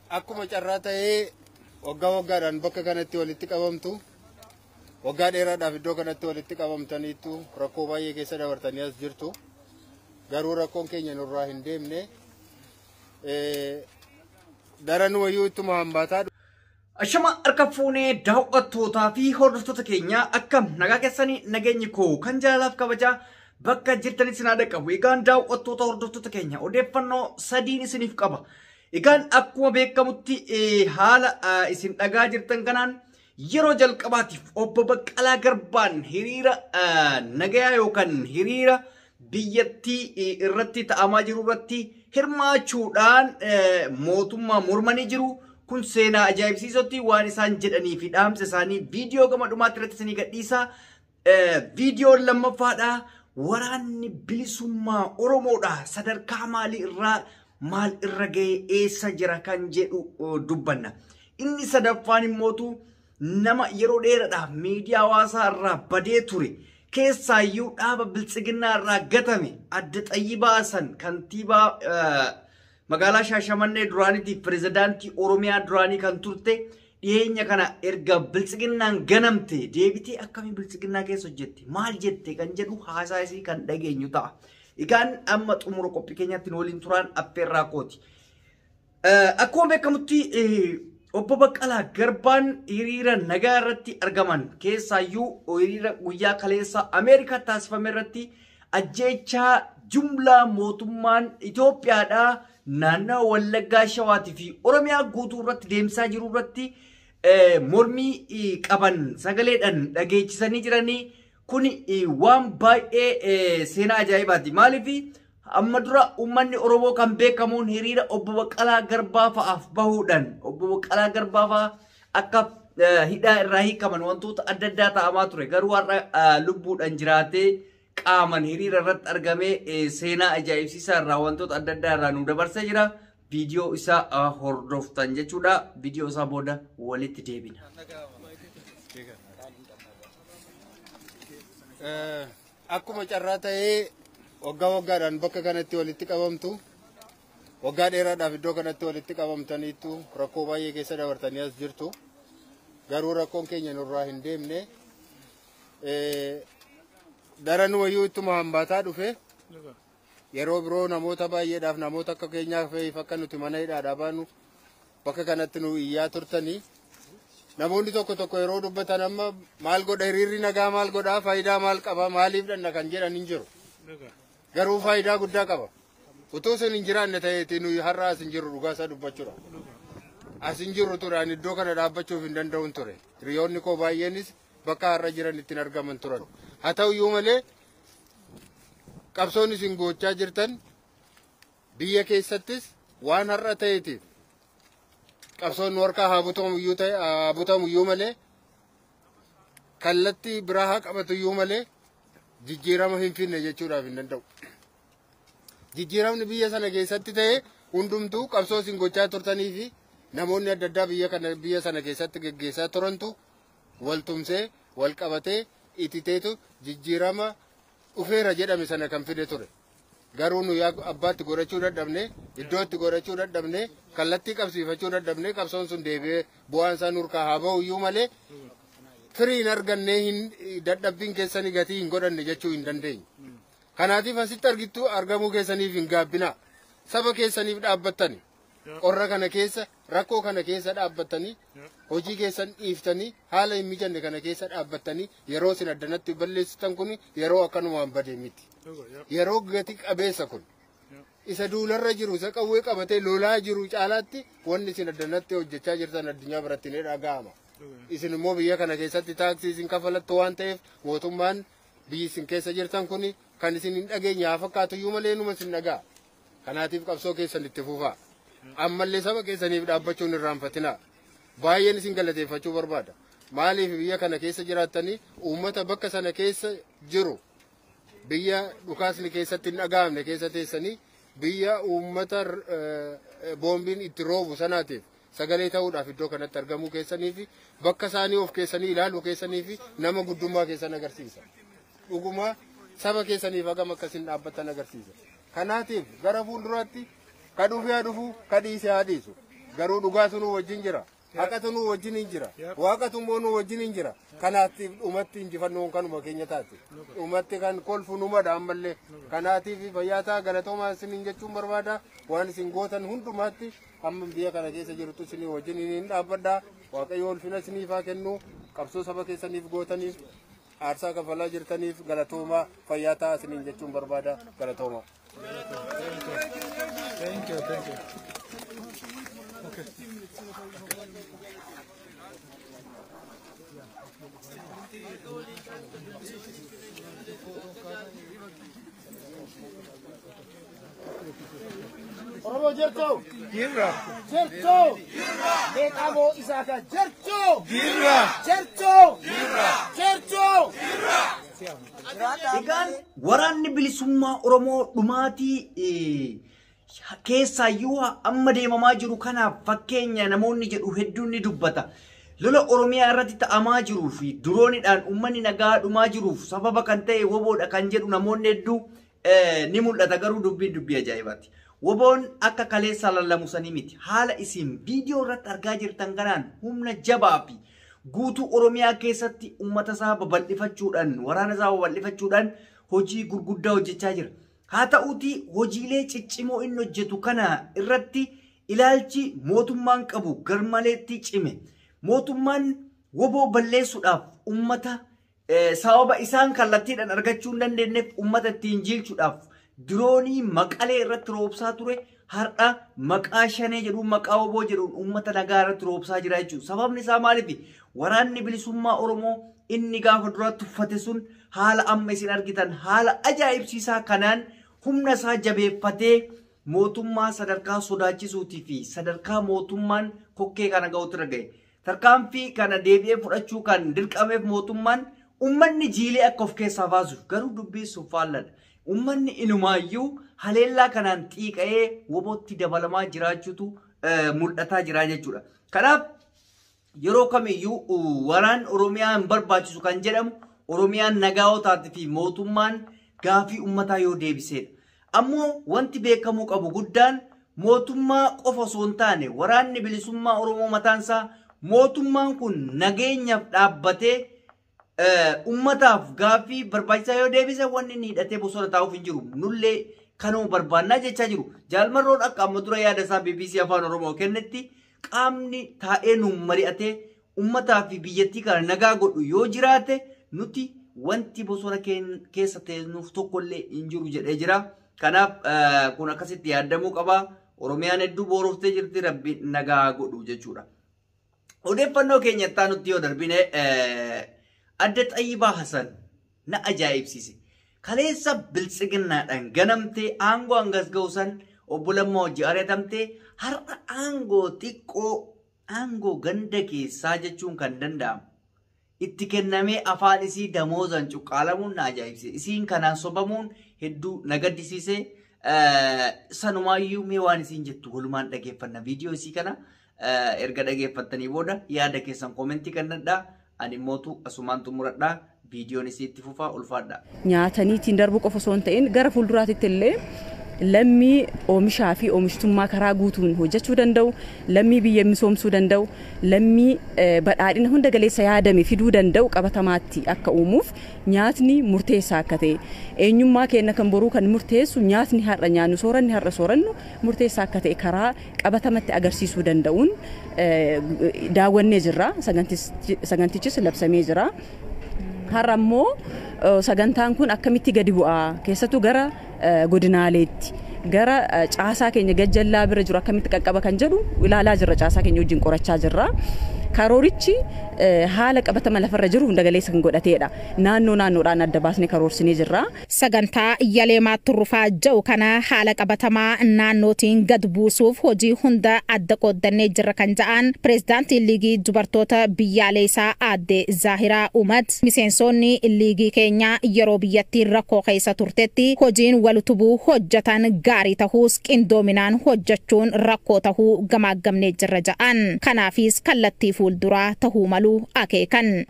Akkuma carraa ta'ee waggaa waggaadhaan bakka kanatti walitti qabamtu, waggaa dheeraadhaaf iddoo kanatti walitti qabamtaniitu rakkoo baay'ee keessa dabartanii as jirtu. Garuu rakkoon keenya nurraa hin deemne. Daran wayyuu ittuma hambaataa. Ashama harka fuunee daawwattootaa fi hordoftoota keenya, akkam nagaa keessanii? Nageenyi koo kan jaalalaaf kabajaa bakka jirtanis isin haa dhaqqabu. Egaan daawwattoota, hordoftoota keenya, odeeffannoo sadiin isiniif qaba. Egaan akkuma beekamutti haala isin dhagaa jirtan kanaan yeroo jalqabaatiif obbo Baqqalaa Garbaan hiriira nagayaa yookaan hiriira biyyattii irratti ta'amaa jiru irratti hirmaachuudhaan mootummaa mormanii jiru. Kun seenaa ajaa'ibsiisootti waan isaan jedhanii fi dhaamsa isaanii viidiyoo gama dhumaatti irratti isinii gadhiisa. Viidiyoon lammaffaadha. Waraanni bilisummaa Oromoodha. Sadarkaa maalii irraa maal irra ga'ee eessa jira kan jedhu dubbanna. Inni sadaffaan immootu nama yeroo dheeraadhaaf miidiyaa hawaasaa irraa badee ture. Keessaayyuu dhaaba biltsiginnaa irraa gatame, adda Xayyibaa Hasan, kantiibaa magaalaa Shaashamannee duraaniitiif pirezidaantii Oromiyaa duraanii kan turte, dhiyeenya kana erga biltsiginnaan ganamte deebitee akkamii biltsiginnaa keessa hojjette, maal jette kan jedhu haasaa isii kan dhageenyu ta'a. Egaan amma xumura qophii keenyatti nu waliin turaan affeerraa kooti. Akkuma beekamutti obbo Baqqalaa Garbaan hiriira nagaa irratti argaman, keessaayyuu hiriira guyyaa kaleessa Ameerikaa taasifame irratti ajjeechaa jumlaa mootummaan Itoophiyaadhaa naannawa Wallaggaa, Shawaatii fi Oromiyaa guutuu irratti deemsaa jiru irratti mormii qaban sagaleedhaan dhageechisanii jiranii. Kun waan baay'ee seenaa ajaa'ibaati. Maaliif, amma dura uummanni Oromoo kan beekamuun hiriira obbo Baqqalaa Garbaa fa'aaf bahuudhaan obbo Baqqalaa Garbaa fa'a akka hidhaa irraa hiikaman wantoota adda addaa ta'amaa ture. Garuu har'a lubbuudhaan jiraatee qaaman hiriira irratti argamee seenaa ajaa'ibsiisaa irraa wantoota adda addaa irraa nu dabarsee jira. Viidiyoo isaa hordoftan jechuudha. Viidiyoo isaa booda walitti deebina. Akkuma carraa ta'ee waggaa waggaadhaan bakka kanatti walitti qabamtu, waggaa dheeraadhaaf iddoo kanatti walitti qabamtaniitu rakkoo baay'ee keessa dabartanii as jirtu. Garuu rakkoon keenya nurraa hin deemne. Daran wayyuu ittuma hambaataa dhufe. Yeroo biroo namoota baay'eedhaaf, namoota akka keenyaaf akka nuti mana hidhaadhaa baanu bakka kanatti nu iyyaa turtanii. Namoonni tokko tokko yeroo dubbatan, amma maal godha hiriirri nagaa, maal godhaa, faayidaa maal qaba, maaliif dhanna kan jedhan hin jiru. Garuu faayidaa guddaa qaba. Utuu isin hin jiraanne ta'eeti nuyi har'a as hin jirru, dhugaa isaa dubbachuudha. As hin jirru ture, ani iddoo kana dhaabbachuuf hin danda'uun ture. Hiriyoonni koo baay'eenis bakka har'a jiran ittiin argaman turan. Haa ta'uyyuu malee qabsoon isin gochaa jirtan biyya keessattis waan har'a ta'eetiif qabsoon nu harkaa haa butamuyyuu ta'e, haa butamuyyuu malee, kallattii biraa haa qabatuyyuu malee, jijjiirama hin finne jechuudhaaf hin danda'u. Jijjiiramni biyya sana keessatti ta'e hundumtuu qabsoo isin gochaa turtanii fi namoonni adda addaa biyya kana, biyya sana keessatti geggeessaa turantu wal tumsee, wal qabatee ititeetu jijjiirama dhufeera jedhame sana kan fide ture. Garuu nu abbaatti godhachuu dadhabne, iddoo itti godhachuu dadhabne, kallattii qabsiifachuu dadhabne. Qabsoon sun deebi'ee bu'aan isaa nurkaa haa ba'u iyyuu malee firii hin arganne, hin dadhabbiin keessanii gatii hin godhanne jechuu hin dandeenyu. Kanaatiif asitti argittu argamuu keessaniif hin gaabbinaa. Saba keessaniif dhaabbattani. Qorra kana keessa, rakkoo kana keessa dhaabbattanii, hojii keessan dhiiftanii, haala hin mijanne kana keessa dhaabbattanii yeroo isin addanatti balleessitan kun yeroo akkanumaan badee miti. Yeroo gati qabeessa kun. Isa duularra jiru, isa qawwee qabatee lolaa jiru caalaatti wanni isin addanatti hojjechaa jirtan addunyaa biratti ni dhaga'ama. Isin immoo biyya kana keessatti taaksii isin kafalattu waan ta'eef mootummaan biyyi isin keessa jirtan kun kan isin hin dhageenye haa fakkaatu iyyuu malee numa isin dhaga'a. Kanaatiif qabsoo keessan itti fufaa. Ammallee saba keessaniif dhaabbachuun irraanfatinaa. Baay'een isin galateeffachuu barbaada. Maaliif, biyya kana keessa jiraattanii uummata bakka sana keessa jiru, biyya dhukaasni keessatti hin dhaga'amne keessa teessanii, biyya uummata boombiin itti roobu sanaatiif sagalee ta'uudhaaf iddoo kanatti argamuu keessanii fi bakka isaanii of keessanii ilaaluu keessanii fi nama guddummaa keessan agarsiisa. Dhuguma saba keessaniif hagam akkasin dhaabbattan agarsiisa. Kanaatiif gara fuulduraatti ka dhufe haa dhufu, ka dhiise haa dhiisu. Garuu dhugaatu nu wajjin jira. Haqatu nu wajjin hin jira. Waaqatu immoo nu wajjin hin jira. Kanaatiif dhumatti injifannoon kanuma keenya taate. Dhumatti kan kolfu numadha ammallee. Kanaatiif fayyaa ta'a galatoomaa isiniin jechuun barbaada. Waan isin gootan hundumaatti hamma biyya kana keessa jirtu isinii wajjin hin dhaabbadha. Waaqayyo ulfina isiniif haa kennu. Qabsoo saba keessaniif gootaniif aarsaa kafalaa jirtaniif galatoomaa fayyaa ta'a isiniin jechuun barbaada. Galatoomaa. Thank you, thank you. Okay. Oromoo jirtu? Jirra. Jirtu? Beekamoo Isaaka jirtu? Jirra. Jirtu? Jirtu? Egaan waraanni bilisummaa Oromoo dhumaatii keessaayyuu amma deemamaa jiru kanaaf fakkeenya namoonni jedhu hedduun ni dubbata. Lola Oromiyaa irratti ta'amaa jiruu fi duroonidhaan uummanni nagaa dhumaa jiruuf sababa kan ta'e woboodha kan jedhu namoonni hedduu ni mul'ata garuu dubbiin dubbii ajaa'ibaati. Woboon akka kaleessa lallamu sanii miti. Haala isin viidiyoo irratti argaa jirtan kanaan humna jabaa fi guutuu Oromiyaa keessatti uummata isaa babal'ifachuudhaan waraana isaa babal'ifachuudhaan hojii gurguddaa hojjechaa jira. Haa ta'uutii hojiilee ciccimoo inni hojjetu kana irratti ilaalchi mootummaan qabu garmaleetti cime. Mootummaan woboo balleessuudhaaf uummata sababa isaan kallattiidhaan argachuu hin dandeenyeef uummata ittiin jiilchuudhaaf diroonii maqalee irratti roobsaa ture har'a maqaa shanee jedhuun maqaa woboo jedhuun uummata nagaa irratti roobsaa jira jechuudha. Sababni isaa maaliif? Waraanni bilisummaa Oromoo inni gaafa duraa tuffate sun haala amma isin argitan haala ajaa'ibsiisaa kanaan humna isaa jabeeffatee mootummaa sadarkaa sodaachisuutii fi sadarkaa mootummaan kokkee kana ga'uutti irra ga'e. Tarkaanfii kana deebi'ee fudhachuu kan dirqameef mootummaan uummanni jiilee akka of keessaa baasuuf garuu dubbii sun faalladha. Uummanni inumaayyuu haleellaa kanaan xiiqa'ee wobootti dabalamaa jiraachuutu mul'ataa jira jechuudha. Kanaaf yeroo kamiyyuu waraan Oromiyaa hin barbaachisu kan jedhamu Oromiyaan nagaa yoo taate fi mootummaan gaafii uummataa yoo deebisedha. Ammoo wanti beekamuu qabu guddaan mootummaa qofa osoo hin taane waraanni bilisummaa Oromoo mataan isaa mootummaan kun nageenyaaf dhaabbatee ummataaf gaafii barbaachisaa yoo deebise wanni inni hidhatee bosona taa'uuf hin jiru. Nullee kanuma barbaannaa jechaa jiru. Jaalmarroon akka amma dura yaada isaa BBC Afaan Oromoo kennetti qaamni taa'ee nuun mari'atee ummataa fi biyyattii kana nagaa godhu yoo jiraate nuti wanti bosona keessa teenyuuf tokkollee hin jiru jedhee jira. Kanaaf kun akkasitti yaadamuu qaba. Oromiyaan hedduu booroftee jirti rabbi nagaa godhu jechuudha. Odeeffannoo keenya itti aanutti yoo darbine adda Xayyibaa Hasan na ajaa'ibsiise. Kaleessa biltsiginnaadhaan ganamtee aangoo hangas ga'u san obbo Lammaa hojii ari'atamtee har'a aangoo xiqqoo aangoo ganda keessaa jechuun kan danda'amu. Itti kennamee afaan isii damoozaan cuqqaalamuun na ajaa'ibsiise. Isiin kanaan sobamuun hedduu na gaddisiise. Sanumaayyuu mee waan isiin jettu walumaan dhageeffanna. Viidiyoo isii kana erga dhageeffattanii booda yaada keessan koomentii kennadhaa. Ani mootu asumaan xumuradhaa. Viidiyoon isii itti fufaa ulfaadha. Nyaataniitiin darbuu qofa osoo hin ta'in gara fuulduraatitti illee lammii oomishaa fi oomishtummaa karaa guutuun hojjechuu danda'u, lammii biyya misoomsuu danda'u, lammii badhaadhina hunda galeessa yaadame fiduu danda'u qabatamaatti akka uumuuf nyaatni murteessaa akka ta'e, eenyummaa keenya kan boruu kan murteessu nyaatni har'a nyaannu, sooranni har'a soorannu murteessaa akka ta'e karaa qabatamatti agarsiisuu danda'uun daawwannee jirra. Sagantichis labsamee jira. Har'a immoo sagantaan kun akkamitti gadi bu'aa keessattuu gara godinaaleetti gara caasaa keenya gajjallaa bira jiru akkamitti qaqqaba kan jedhu ilaalaa jirra. Caasaa keenya wajjin qorachaa jirra. Karoorichi haala qabatama lafarra jiru hunda galeessa kan godhateedha. Naannoo naannoodhaan adda baasnee karoorsinee jirra. Sagantaa Yaleemaa Turrufaa jedhu kana haala qabatamaa naannootiin gad buusuuf hojii hunda adda qooddannee jirra kan jedhan pireezidaantiin liigii dubartoota biyyaalessaa aadde Zaahiraa Umad miseensonni liigii keenyaa yeroo biyyattiin rakkoo keessa turtetti hojiin wal utubuu hojjetan gaarii tahuus qindoominaan hojjechuun rakkoo tahuu gamaaggamnee jirra jedhan. Kanaafis kallattii fuulduraa tahuu malu akeekan.